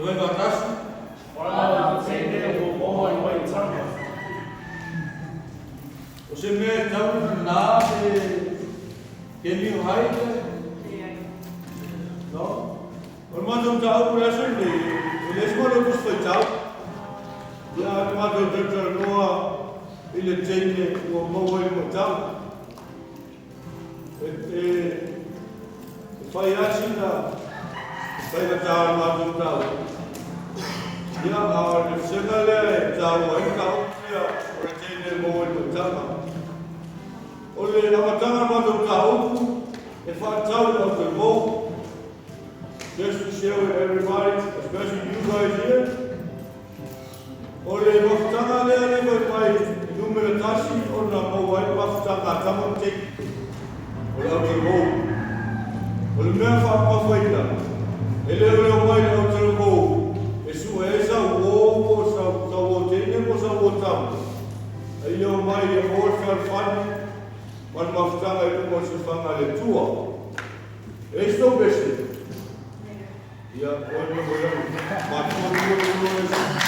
Fai faatasi. Wā le teine ua maua i maitaga. O se mea e tau lena pe can you hide it? No? O le matou mataupu i le aso lenei, e leai se matou tusi faitau. Ia, a o le matou talatalanoa i le teine ua maua i le maitaga. E, e, e fai lava sina faigata o le matou mataupu. Ia, a o le vasega lea e taua ai le mataupu lea o le teine e maua i le maitaga. O le amataga o le matou mataupu e faatatau i le autalavou. Just to share with everybody, especially you guys here, o le mafutaga lea le fai mai i numera 1 ona maua ai le mafutaga a tama ma teine, o le autalavou. O le mea faamamafaina, e le o le omai i le autalavou e sue ai sau uo po o sau, sau uo teine po o sau uo tama, a ia omai ia maua le fealofani ma le mafutaga i luma o le silafaga a le Atua. E i ai se tou pese? Ia, oi me foi lau matua tua tua ese.